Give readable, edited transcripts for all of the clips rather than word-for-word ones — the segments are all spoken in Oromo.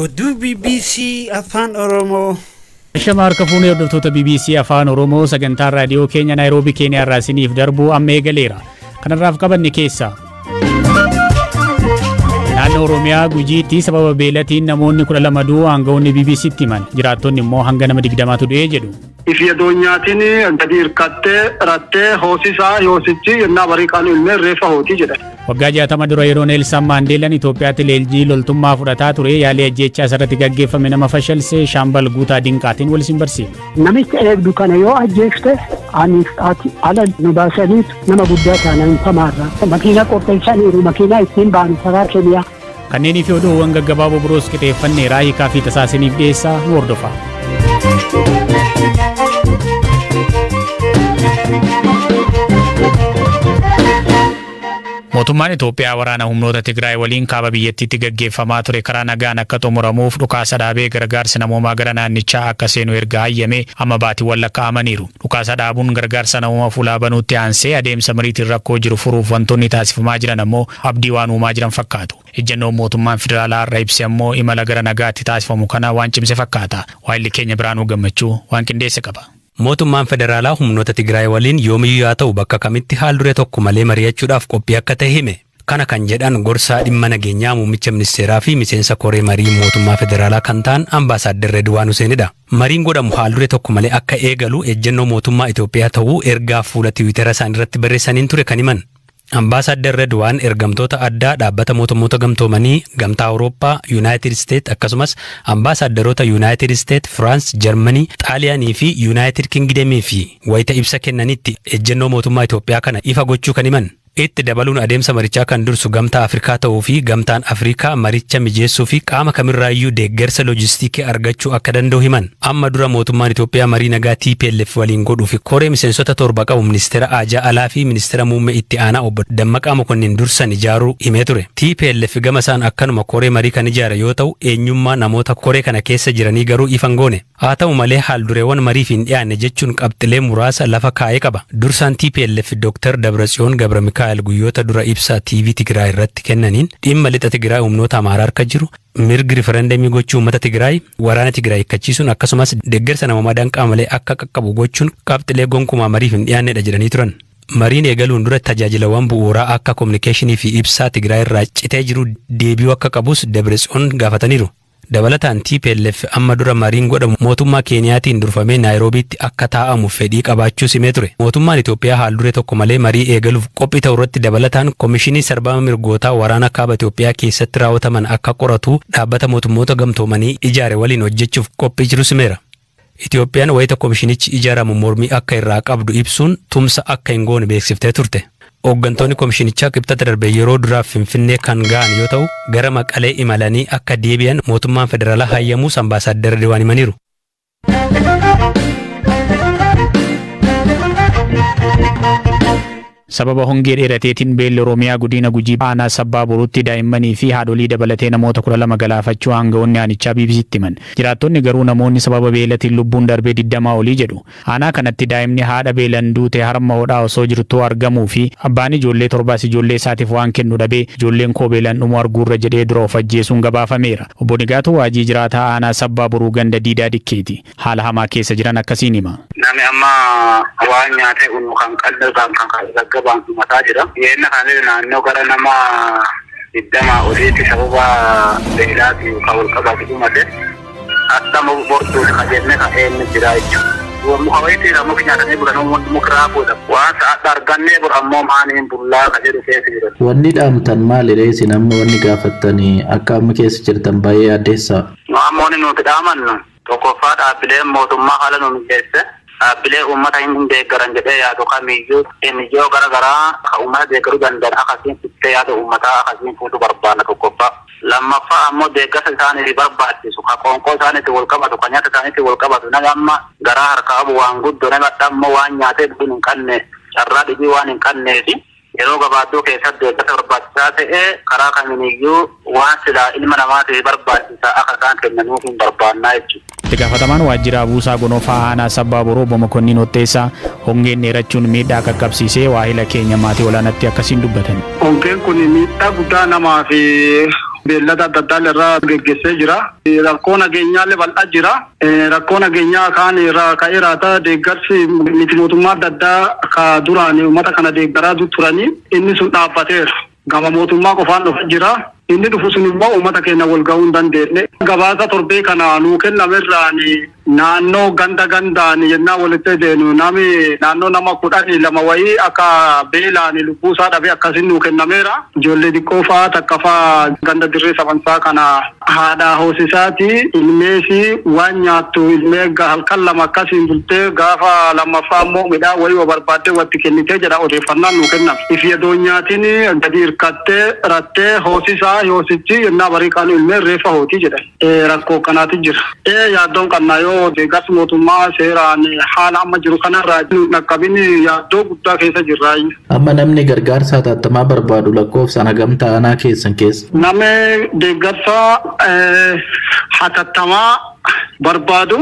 Oduu BBC Afaan Oromoo. Shama harka fuunee hordoftoota BBC Afaan Oromoo, sagantaan raadiyoo keenya Naayiroobii Keeniyaa irraa isiniif darbu amma eegaleera. Kanarraaf qabanne keessa: Naannoo Oromiyaa Gujiitti sababa beelatiin namoonni 12 du'uu aangawoonni BBCtti himan. Jiraattonni immoo hanga nama 20tu du'ee jedhu. Ifi adoonyaatiin gadi hirkattee rattee hoosisaa yoosichi yennaa barii qaanii ilmee reeffa hootii jedhan. Waggaa 60 dura yeroo Neelsan Maandeelaan Itoophiyaatti leenjii loltummaa fudhataa ture, yaalii ajjeechaa isarratti gaggeeffame nama fashalse Shaambal Guutaa Dinqaatiin wal isin barsiifna. Namicha eegdu kana yoo ajjeefte, ani ati ala nu baasaniitu nama guddaa taanaan samaarra. Makiinaa qopheessaniiru, makiinaa ittiin baanu karaa Keniyaa. Kanneenii fi oduuwwan gaggabaaboo biroos qixeeffanneeraa, hiikaa fi tasaasiniif dhiyeessaa, nu hordofa. Mootummaan Itoophiyaa waraana humnoota Tigraay waliin kaaba biyyattiitti gaggeeffamaa ture karaa nagaan akka xumuramuuf dhukaasa dhaabee gargaarsi namoomaa gara naannichaa akka seenu erga hayyame amma baatiiwwan lakkaa'amaniiru. Dhukaasa dhaabuun gargaarsa namoomaa fuulaa banuutti aansee adeemsa mariitiin rakkoo jiru furuuf wantoonni taasifamaa jiran ammoo abdii waan uumaa jiran fakkaatu. Ejjennoon mootummaan federaalaa har'a ibse ammoo imala gara nagaatti taasifamu kana waan cimse fakkaata. Waayilli keenya Biraanuu Gammachuu waan qindeesse qaba. Mootummaan federaalaa humnoota Tigraay waliin yoomiyyuu haa ta'u bakka kamitti haal duree tokko malee mari'achuudhaaf qophii akka ta'e hime. Kana kan jedhan gorsaa dhimma nageenyaa muummicha ministeeraa fi miseensa koree marii mootummaa federaalaa kan ta'an Ambaasaaddar Redwaan Huseenidha. Mariin godhamu haal duree tokko malee akka eegalu ejjennoo mootummaa Itoophiyaa ta'uu ergaa fuula Tiwiitara isaanii irratti barreessaniin ture kan himan. Ambaasaaddar Redwaan ergamtoota addaa dhaabbata mootummoota gamtoomanii, Gamtaa Awurooppaa, Yuunaayitid Isteet akkasumas ambaasaadarota Yuunaayitid Isteet, Firaans, Jarmanii, Xaaliyaanii fi Yuunaayitid Kingidemii fi wayita ibsa kennanitti ejjennoo mootummaa Itoophiyaa kana ifa gochuu kan himan. Itti dabaluun adeemsa marichaa kan dursu Gamtaa Afrikaa ta'uu fi Gamtaan Afrikaa maricha mijeessuu fi qaama kamirraayyuu deeggarsa loojistiikii argachuu akka danda'u himan. Amma dura mootummaan Itoophiyaa marii nagaa TPLF waliin godhuu fi koree miseensota 7 qabu ministeera Aajaa Alaa fi ministeera muummee itti aanaa obbo Dammaqaa Mokonnin dursan ijaaruu himee ture. TPLF gama isaan akkanuma koree marii kan ijaare yoo ta'u, eenyummaa namoota koree kana keessa jiranii garuu ifa hin goone. Haa ta'u malee, haal dureewwan mariif hin dhiyaanne jechuun qabxilee muraasa lafa kaa'ee qaba. Dursaan TPLF Dr. Dabratsiyoon Gabra Mikaa'el guyyoota dura ibsa TV Tigraay irratti kennaniin dhimma lixa Tigraay humnoota Amaaraa harka jiru, mirgi rifereendamii gochuu uummata Tigraay, waraana Tigraay hiikkachiisuun akkasumas deeggarsa namoomaa danqaa malee akka qaqqabu gochuun qabxilee gonkumaa mariif hin dhiyaannedha jedhanii turan. Mariin eegaluun dura tajaajilawwan bu'uuraa akka kominikeeshinii fi ibsaa Tigraay irraa citee jiru deebi'uu akka qabus Dabratsiyoon gaafataniiru. Dabalataan TPLF amma dura mariin godhamu mootummaa Keeniyaatiin durfamee Naayiroobiitti akka taa'amu fedhii qabaachuu simee ture. Mootummaan Itoophiyaa haal duree tokko malee marii eegaluuf qophii ta'u irratti dabalataan Komishinii Sarbama Mirgootaa waraana kaaba Itoophiyaa keessatti raawwataman akka qoratu dhaabbata mootummoota gamtoomanii ijaare waliin hojjechuuf qophii jiru simeera. Itoophiyaan wayita komishinichi ijaaramu mormii akka irraa qabdu ibsuun tumsa akka hin goone beeksiftee turte. Hooggantoonni komishinichaa Kibxata darbe yeroo duraaf Finfinnee kan ga'an yoo ta'u, gara Maqalee imalanii akka deebi'an mootummaan federaalaa hayyamuus Ambaasaaddar Ridwaan himaniiru. Sababa hongee dheerateetiin beelli Oromiyaa godina Gujii aanaa Sabbaa Boruutti daa'immanii fi haadholii dabalatee namoota 12 galaafachuu aangawoonni aanichaa BBCtti himan. Jiraattonni garuu namoonni sababa beelatiin lubbuun darbee 20 olii jedhu. Aanaa kanatti daa'imni haadha beelan duute harma hodhaa osoo jirtuu argamuu fi abbaan ijoollee torbaas ijoollee isaatiif waan kennu dhabee "ijoolleen koo beelan dhumuu arguurra" jedhee dura of ajjeesuun gabaafameera. Obbo Nigaatuu Waajii jiraataa aanaa Sabbaa Boruu ganda Diidaa Dikkeeti. Haala hamaa keessa jiran akkasiin hima. Nami amma waan nyaatee unu kan qal'isaan kan gaggabaan dhumataa jira. Dhiyeenya kana naannoo gara nama 20 oliitti sababa beelaatiin kan wal qabatu dhumate. Akka bortuun kan jenne kan eenyu jira jechuudha. Muka wayitii muki nyaatanii bulan, muka raafuudha. Waan sa'aadha argannee bur ammoo maaniin bullaa kan jedhu keessa jiran. Wanni dhaamtan maalidha isin amma wanni gaafattanii akka amma keessa jirtan baay'ee addeessaa? Nu amma wanni nuti dhaamannu, tokkoffaa, dhaabbileen mootummaa haala nu mijeesse, dhaabbilee uummata hin deeggaran jedhee yaadu kamiyyuu, NGO gara garaa kan uummata deeggaruu danda'an akkasiin fittee yaada uummataa akkasiin fuutuu barbaanna tokkoffaa. Lammaffaa ammoo deeggarsa isaaniif barbaachisu, kan qoonqoo isaaniitti wal qabatu, kan nyaata isaaniitti wal qabatu, nama amma garaa harkaa qabu waan guddoo, nama ammoo waan nyaatee dhuguun hin qabne, carraa dhibii waan hin qabneefi yeroo gabaabduu keessatti deeggarsa barbaachisaa ta'e karaa kamiiniyyuu waan silaa ilma namaatiif barbaachisaa akka isaan kennanuuf hin barbaannaa jechuudha. Itti gaafatamaan waajjira Buusaa Gonofaa aanaa Sabbaa Boruu obbo Mokonnin Hotteessaa hongeen dheerachuun miidhaa qaqqabsiisee waahila keenya maatii olaanaatti akkasiin dubbatan. Hongeen kun miidhaa guddaa namaa fi Beellada adda addaa irraa geggeessee jira. Rakkoo nageenyaallee bal'aa jira. Rakkoo nageenyaa kaan irraa ka'ee raata deeggarsi miti mootummaa adda addaa ka duraan uummata kana deeggaraa turanii inni sun dhaabbateera. Gama mootummaa qofaan dhufa jira. Inni dhufu sun immoo uummata keenya wal ga'uu hin dandeenye. Gabaasa torbee kana nuu kennamerraan naannoo ganda gandaan yennaa walitti deenu nami naannoo nama 12 wayii akka beelaan lubbuusaa dhabe akkasiin nuu kennameera. Ijoollee xiqqoo fa'aa takka fa'aa ganda dirree sabansaa kana haadha hoosisaati ilmeesi waan nyaattu ilmee halkan lama akkasiin bultee gaafa lammaffaa immoo midhaan wayii barbaaddee watti kennitee jedha odeeffannaan nuu kenname. Ifi adoonyaatiin gadi hirkattee rattee hoosisaa yoosichi yennaa barii kaan ilmee reeffa hootii jedhan. Rakkoo kanaatu jira. Yaaddoon qannaa yoo deeggarsi mootummaa seeraan haala amma jiru kanarraa dhaqqabin yaaddoo guddaa keessa jirra. Amma namni gargaarsa hatattamaa barbaadu lakkoofsaan hagam ta'anaa keessan keessa? Namni deeggarsa hatattamaa barbaadu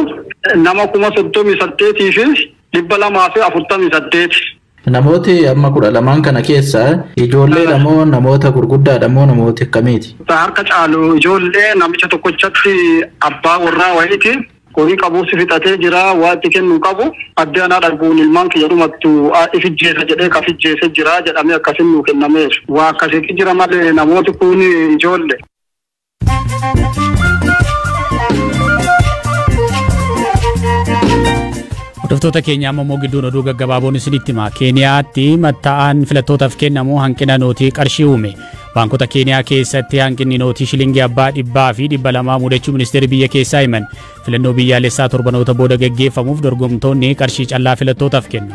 nama 38,248. Namooti amma 12 kana keessa ijoolleedha moo namoota gurguddaadha moo namoota akkamiiti? Harka caalu ijoollee namicha tokkochatti abbaa warraa wayiiti. Horii qabuus fixatee jira waa itti kennuu qabu. Adde anaa dhabuun ilmaan kiyya dhumattu ifijjeessa jedhee kafijjeesse jira jedhamee akkasiin nuu kennameera. Waa akkasitti jira malee namooti kun ijoollee. Hordoftoota keenya amma immoo gidduun oduu gaggabaaboon isinitti hima. Keeniyaatti matta'aan filattootaaf kennamu hanqina nootii qarshii uume. Baankota Keeniyaa keessatti hanqinni nootii shilingii abbaa 100 fi 200 mudachuu ministeerri biyya keessaa himan. Filannoo biyyaalessaa torbanoota booda gaggeeffamuuf dorgomtoonni qarshii callaa filattootaaf kennu.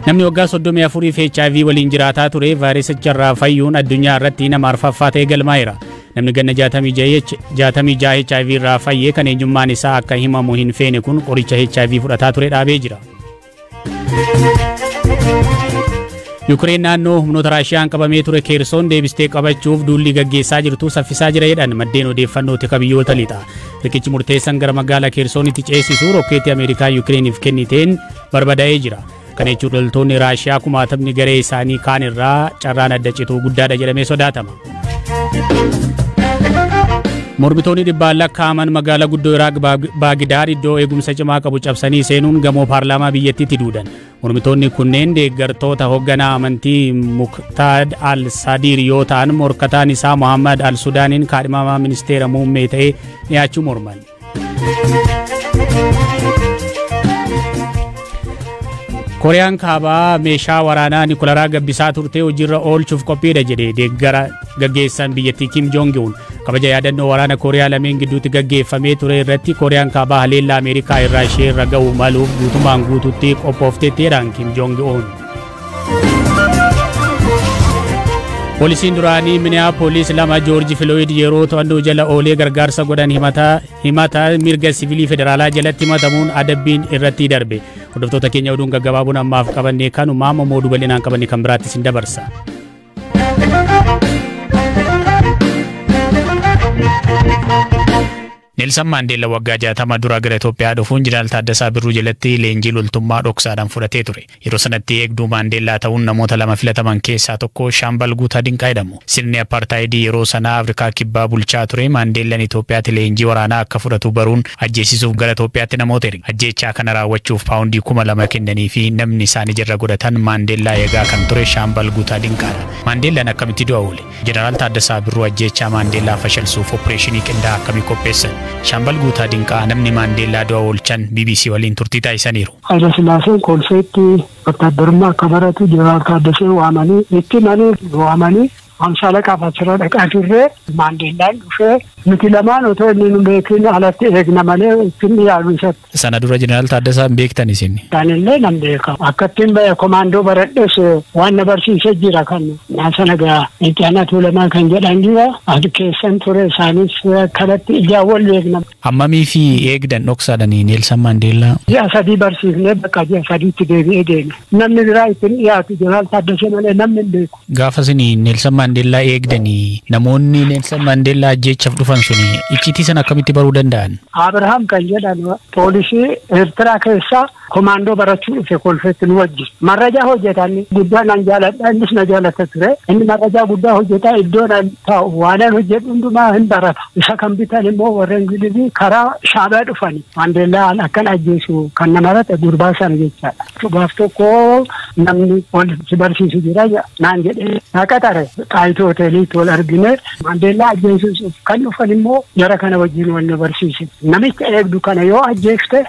Namni waggaa 34 fi HIV waliin jiraataa ture vaayirasicha irraa fayyuun addunyaa irratti nama arfaffaa ta'ee galmaa'eera. Namni ganna 66 HIV irraa fayyee kan eenyummaan isaa akka himamu hin feene kun qoricha HIV fudhataa ture dhaabee jira. Yuukireen naannoo humnoota Raashiyaan qabamee ture Keersoon deebistee qabachuuf duulli gaggeessaa jirtu saffisaa jira jedhan maddeen odeeffannoo tika biyyoota lixa. Riqichi murteessan gara magaalaa Keersoonitti ceesisu rokkeetti Ameerikaa Yuukireeniif kenniteen barbadaa'ee jira. Kana jechuun loltoonni Raashiyaa kumaatamni garee isaanii kaan irraa carraan adda cituu guddaadha jedhamee sodaatama. Mormitoonni dhibbaan lakkaa'aman magaalaa guddoo Iraaq Baagdaad iddoo eegumsa cimaa qabu cabsanii seenuun gamoo paarlaamaa biyyattiitti duudan. Mormitoonni kunneen deeggartoota hoogganaa amantii Muktaad al-Sadiir yoo ta'an morkataan isaa Mohammad al-Sudaaniin kaadhimamaa ministeera muummee ta'ee dhiyaachuu morman. Kooriyaan kaabaa meeshaa waraanaa Nikolaraa gabbisaa turte hojiirra oolchuuf qophiidha jedhe deeggara gaggeessan biyyattii Kim Jong Un. Kabaja yaadannoo waraana Kooriyaa lameen gidduutti gaggeeffamee ture irratti Kooriyaan kaabaa haleellaa Ameerikaa irraa ishee irra ga'uu maluuf guutumaan guututti qophoofteetti jedhan Kim Jong Un. Poolisiin duraanii Minneapolis 2 Joorji Filooyid yeroo to'annoo jala oolee gargaarsa godhan himata mirga siviilii federaalaa jalatti himatamuun adabbiin irratti darbe. Hordoftoota keenya oduun gaggabaabuun ammaaf qabanne kanuma amma oduu bal'inaan qabanne kan biraatti isin dabarsa. Neelsan Maandeellaa waggaa 60 dura gara Itoophiyaa dhufuun Jeneraal Taaddasaa Birruu jalatti leenjii loltummaa dhoksaadhaan fudhatee ture. Yeroo sanatti eegduu Maandeellaa ta'uun namoota 2 filataman keessaa tokko Shaambal Guutaa Dinqaa jedhamu. Sirni apartaayidii yeroo sanaa Afrikaa Kibbaa bulchaa ture Maandeellaan Itoophiyaatti leenjii waraanaa akka fudhatu baruun ajjeesisuuf gara Itoophiyaatti namoota erge. Ajjeechaa kana raawwachuuf paawundii 2000 kennanii fi namni isaanii jirra godhatan Maandeellaa eegaa kan ture Shaambal Guutaa Dinqaadha. Maandeellaan akkamitti du'a oole? Jeneraal Taaddasaa Birruu ajjeechaa Maandeellaa fashalsuuf opereeshinii qindaa'aa akkamii qopheessan? Shaambal Guutaa Dinqaa namni Maandeellaa du'a oolchan BBC waliin turtii taasisaniiru. Hayila Sillaaseen Kolfeetti ወታደርማ akka baratu Jeneraal Taaddasee waamanii itti malee waamanii hamsa achirra dhaqaa turre Maandeellaan dhufee nuti lamaan otoo inni nu beekin alatti eegna malee ittiin dhiyaatu isatti. Sana dura Jeneraal Taaddasaan beektan isin? Isaanillee nan beeka. Akkattiin komaandoo baradhes waan na barsiisee jira kan sana gaa itti aanaa Tuulamaa kan jedhan jira. Ati keessan ture isaanis akkanatti ijaan wal beekna. Hammamii fi eegdan dhoksaadhanii Neelsan Maandeellaa? Ji'a 3 barsiifnee bakka ji'a 3tti deebi'ee deeme. Namni biraa ittiin dhiyaatu Jeneraal Taaddasee malee namni hin beeku. Gaafa isin Neelsan Maandeellaa eegdanii namoonni Neelsan Maandeellaa ajjeechaaf dhufan suni icciitii sana akkamitti baruu danda'an? Abrahaam kan jedhan poolisii Eertiraa keessaa Komaandoo barachuu dhufe Kolfeetti nu wajjin. Marrajaa hojjetan guddaa nan jaaladha, innis na jaalata ture. Inni marrajaa guddaa hojjetaa, iddoo nan taa'u waanan hojjedhu hundumaa hin barata. Isa kan bitan immoo warra Ingilizii karaa Shaabaa dhufani. Maandeellaan akkan ajjeesu kan nama rate gurbaa sana jechaadha. Gaaf tokko namni wal si barsiisu jira naan jedhee na qaxare. Xaayituu hoteeliitti wal argine. Maandeellaa ajjeesuuf kan dhufan immoo jara kana wajjin wal nu barsiise. Namicha eegdu kana yoo ajjeefte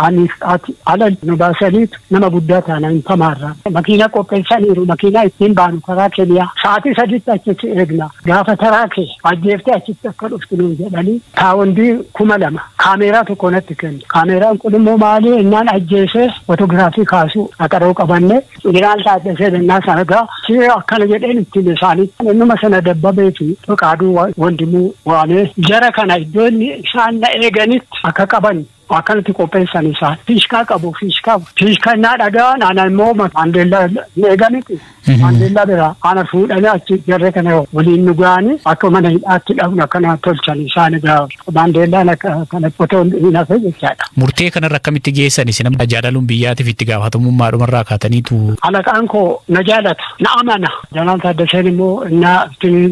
ani ati ala nu baasaniitu nama guddaa taana hin tamaarra. Makiina qopheessaniiru, makiinaa ittiin baanu karaa Keniyaa. Sa'aatii 3tti achitti eegna. Gaafa taraa kee ajjeeftee achitti akka dhuftu nuun jedhanii paawundii 2000 kaameeraa tokko natti kennu. Kaameeraan kun immoo maali innaan ajjeesee fotoogiraafii kaasuu aqaroo qabanne Jeneraal Taaddasee ennaa sana gaa si akkana jedheen ittiin isaanii innuma sana dabbabee fi Fiqaaduu Wandimuu waamee jara kana iddoo inni isaan na eeganitti akka qaban akkanatti qopheessan isaan. Fiishkaa qabu, fiishkaa. Fiishkaa innaa dhagaan ana immoo Maandeellaa eeganitti. Maandeellaa bira ana fuudhanii achi jarre kana waliin nu ga'anii akka mana hidhaatti dhabnu akkana tolchan isaan egaa Maandeellaan akka kanatti otoo hin hafe jechaadha. Murtee kanarra akkamitti geessan isin amma jaalaluun biyyaatiif itti gaafatamummaadhumarraa kaataniitu? Alaqaan koo na jaalata, na amana. Jeneraal Taaddaseen immoo innaa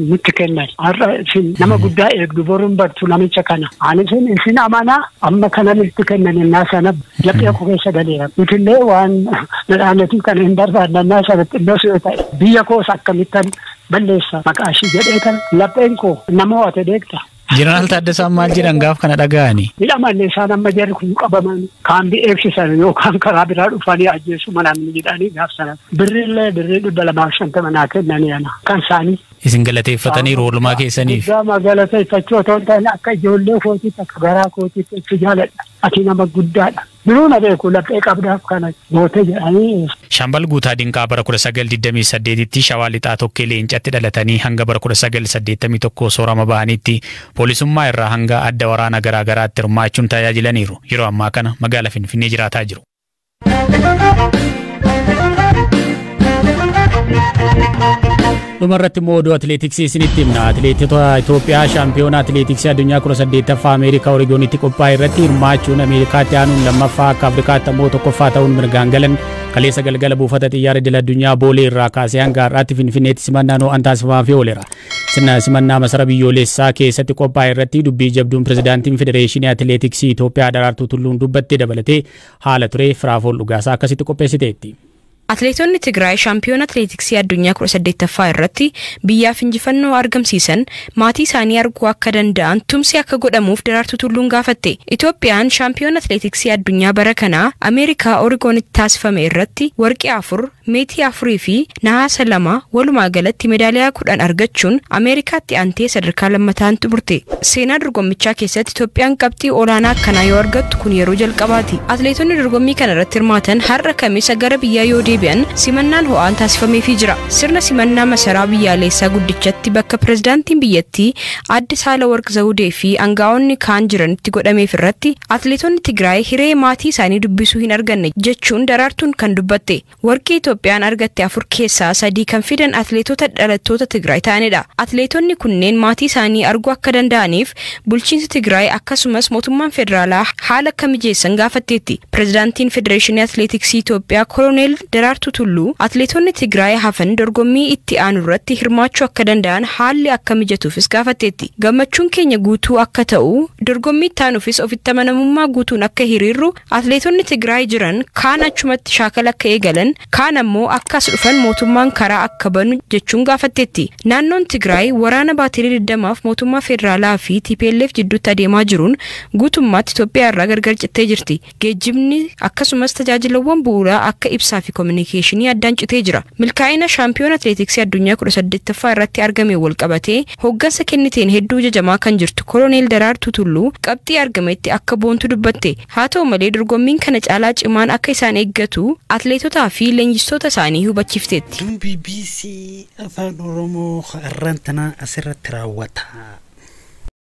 nutti kennan. Har'a isin nama guddaa eegdu, boruun bartu namicha kana. Ani isin amana, amma kana nutti kennan innaa sana laphee koo keessa galeera. Nutillee waan nadhaanatiif kana hin barbaadne innaa sana xinnoo yoo ta'e biyya koos akkamittan balleessa maqaa ishii jedhee kana lapheen koo nama ho'ate beekta. Jeneraal Taaddasaan maal jedhan gaaf kana dhaga'anii? Hidhamanne isaan amma jarri kun qabaman kaambii eegsisan yookaan karaa biraa dhufanii ajjeesu manaan jedhanii gaaf sana. Birriillee birrii 250 naa kennanii ana kan isaanii. Isin galateeffatanii oolmaa keessaniif. Guddaa galateeffachuu otoo hin taane akka ijoollee kootiitti, akka garaa kootiitti itti jaaladha. Ati nama guddaadha. Biruu na beeku laphee qabdaaf kana goote jedhanii. Shaambal Guutaa Dinqaa bara 1928tti Shawaa Lixaa Tokkee Leencatti dhalatanii hanga bara 1981 soorama bahanitti poolisummaa irraa hanga adda waraana garaa garaatti hirmaachuun tajaajilaniiru. Yeroo ammaa kana magaalaa Finfinnee jiraataa jiru. Dhumarratti immoo oduu atileetiksii isinitti himna. Atileetota Itoophiyaa shaampiyoona atileetiksii addunyaa 18ffaa Ameerikaa Oreegoonitti qophaa'e irratti hirmaachuun Ameerikaatti aanuun lammaffaa, akka Afrikaatti ammoo tokkoffaa ta'uun mirgaan galan kaleessa galgala buufata xiyyaara idil addunyaa Boolee irraa kaasee hanga har'aatti Finfinneetti simannaan ho'aan taasifamaafii ooleera. Sirna simannaa masara biyyoolessaa keessatti qophaa'e irratti dubbii jabduun pirezidaantiin Federeeshinii Atileetiksii Itoophiyaa Daraartuu Tulluun dubbattee dabalatee haala ture Firaafool Dhugaasaa akkasitti qopheessiteetti. Atileetonni Tigraay shaampiyoona atileetiksii addunyaa 18ffaa irratti biyyaaf injifannoo argamsiisan maatii isaanii arguu akka danda'an tumsi akka godhamuuf Daraartuu Tulluun gaafatte. Itoophiyaan shaampiyoona atileetiksii addunyaa bara kanaa Ameerikaa Oreegoonitti taasifame irratti warqee 4, meetii 4 fi nahaasa 2 walumaa galatti meedaaliyaa 10 argachuun Ameerikaatti aantee sadarkaa lammataan xumurte. Seenaa dorgommichaa keessatti Itoophiyaan qabxii olaanaa akkanaa yoo argattu kun yeroo jalqabaati. Atileetonni dorgommii kana irratti hirmaatan har'a Kamisa gara biyyaa yoo deebi'an simannaan ho'aan taasifameefii jira. Sirna simannaa masaraa biyyaalessaa guddichatti bakka pirezidaantiin biyyattii Aadde Saahilawarq Zawudee fi aangaa'onni kaan jiranitti godhameef irratti atileetonni Tigraay hiree maatii isaanii dubbisuu hin arganne jechuun Daraartuun kan dubbatte. Warqee Itoophiyaan argatte 4 keessaa 3 kan fidan atileetota dhalattoota Tigraay ta'anidha. Atileetonni kunneen maatii isaanii arguu akka danda'aniif bulchiinsi Tigraay akkasumas mootummaan federaalaa haala akka mijeessan gaafatteetti. Pirezidaantiin Federeeshinii Atileetiksii Itoophiyaa Koloneel Daraartuu Tulluu atileetonni Tigraay hafan dorgommii itti aanu irratti hirmaachuu akka danda'an haalli akka mijatuufis gaafatteetti. Gammachuun keenya guutuu akka ta'u dorgommii itti aanuufis ofitti amanamummaa guutuun akka hiriirru atileetonni Tigraay jiran kaan achumatti shaakala akka eegalan kaan ammoo akka as dhufan mootummaan karaa akka banu jechuun gaafatteetti. Naannoon Tigraay waraana baatirii 20 mootummaa federaalaa fi TPLF jidduutti adeemaa jiruun guutummaatti Itoophiyaa irraa gargar cittee jirti. Geejjibni akkasumas tajaajilawwan bu'uuraa akka ibsaa fi kominikeeshinii addaan citee jira. Milkaa'ina shaampiyoona atileetiksii addunyaa 18ffaa irratti argame wal qabatee hoggansa kenniteen hedduu jajamaa kan jirtu Koloneel Daraartuu Tulluu qabxii argametti akka boontu dubbatte. Haa ta'u malee dorgommiin kana caalaa cimaan akka isaan eeggatu atileetotaa fi leenjistoota isaanii hubachiifteetti. BBC Afaan Oromoo har'aan tana asirratti raawwata.